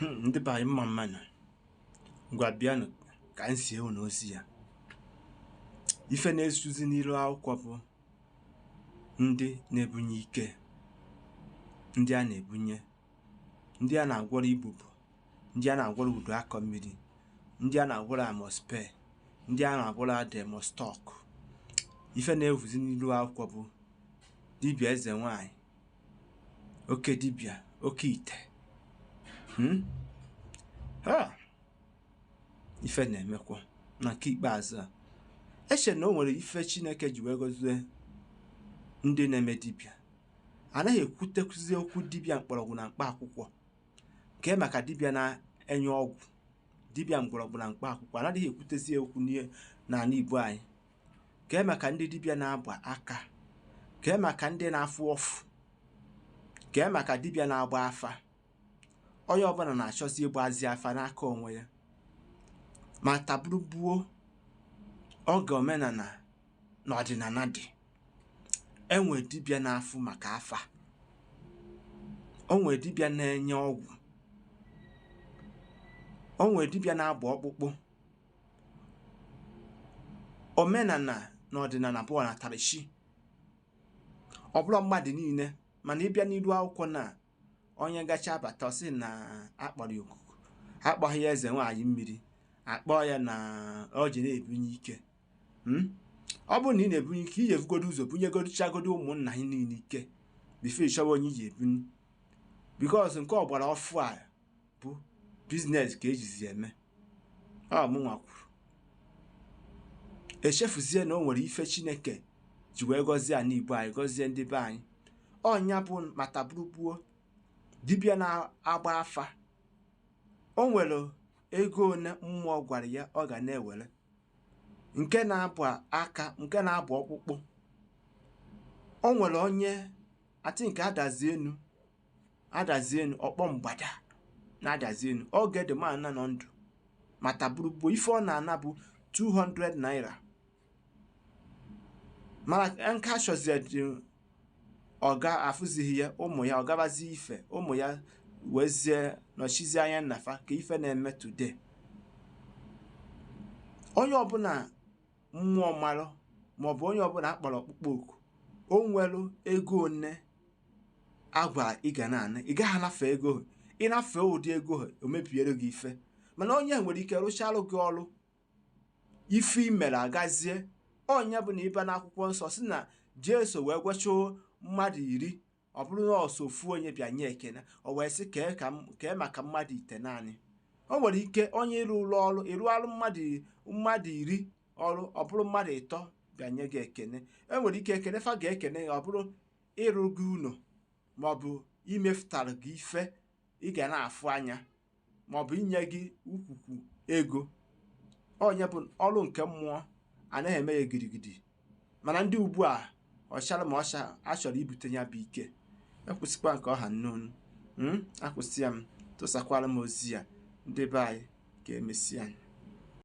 Ndị be anyị, mma mma nụ. Ngwa, bịanụ ka anyị sie unu ozi ya. Ife na-esuzi n'ilu akwụkwọ bụ ndị na-ebunye ike, ndị a na-ebunye, ndị a na-agwọrọ ibubo, ndị a na-agwọrọ udu akọ mmiri, ndị a na-agwọrọ amospe, ndị a na-agwọrọ ademostok. Ife na-ewuzi n'ilu akwụkwọ bụ dibịa eze nwanyị, oke dibịa, oke ite. Ha ife na-emekwa na nke ikpeazụ a, eche na o nwere ife Chineke ji wee gọzie ndị na-eme dibịa. Anaghị ekwutekwuzi okwu dibịa mkpọrọgwụ na mkpa akwụkwọ, nke maka dibịa na-enye ọgwụ, dibịa mgbọrọgwụ na mkpa akwụkwọ anaghị ekwutezi okwu n'ala Igbo anyị. Kee maka ndị dibịa na-agba aka, kee maka ndị na-afụ ọfụ, kee maka dibịa na-agba afa. Onye ọbụla na-achọzi ịgbazi afa n'aka onwe ya, ma taburubuo oge omenala na ọdịnala dị. Enwe dibịa na-afụ maka afa, onwe dibịa na-enye ọgwụ, onwe dibịa na-agba ọkpụkpụ. Omenala na ọdịnala bụ ọnatarachi, ọ bụrụ mmadụ niile. Mana ịbịa n'ilu akwụkwọ na onye gacha abata, ọ sị na akpọrọ ya okuku, akpọghị ya eze nwaanyị mmiri, akpọọ ya na ọ ji na-ebunye ike. Ọ bụrụ na ị na-ebunye ike, ị ga-ebugodo ụzọ bunyegodochagodo ụmụnna anyị niile ike before ịchọwa onye iji ebunye, because nke ọgbara ọfụ a bụ business ka ejizi eme. Ọ mụnwa kwuru, echefuzie na o nwere ife Chineke ji wee gọzie ala Igbo anyị, gọzie ndị be anyị. Ọnya bụ mataburugbuo dibịa na-agba afa, o nwere ego one mmụọ gwara ya ọ ga na-ewere, nke na-abụ aka, nke na-abụ ọkpụkpụ. O nwere onye ati nke adazi enu, adazi enu, ọkpọ mgbada na-adazi enu. Oge dị man nọ ndụ, mataburugbuo, ife ọ na-ana bụ 200 naira. Mana nke achọzie dị, ọga afụzighị ya, ụmụ ya ọgabazi ife, ụmụ ya wezie nọchizie anya nnafa ka ife na-eme today. Onye ọbụla mmụọ marụ, maọbụ onye ọbụla akpọrọ ọkpụkpọ oku, o nwere ego one agwa ị ga na-ana, ị gaghị anafe ego. Ịnafe ụdị ego, o mebiere gị ife. Mana onye nwere ike rụchalụ gị ọrụ, ife i mere agazie. Ọnya bụ na ịba n'akwụkwọ nsọ si na Jesu wee gwachuo mmadụ 10, ọ bụrụ na ọsọ ofu onye bịa nye ekene, o wee sị kee maka mmadụ 9. O nwere ike onye ịrụ ụlọ ọrụ, ịrụ ọrụ mmadụ 10 ọrụ, ọ bụrụ mmadụ 3 bịa nye gị ekene. E nwere ike ekene fa ga-ekene ya, ọ bụrụ ịrụ gị ụlọ, maọbụ imefutara gị ife ị ga na-afụ anya, maọbụ inye gị ukwukwu ego. Onye bụ ọrụ nke mmụọ anaghị eme ya girigidi. Mana ndị ugbu a ọchara ma ọcha achọrọ ibute ya bụ ike. Ekwụsịkwa nke ọha nnonu, akwụsị ya. M tụsakwara m ozi ya, ndị be anyị, ka emesịa.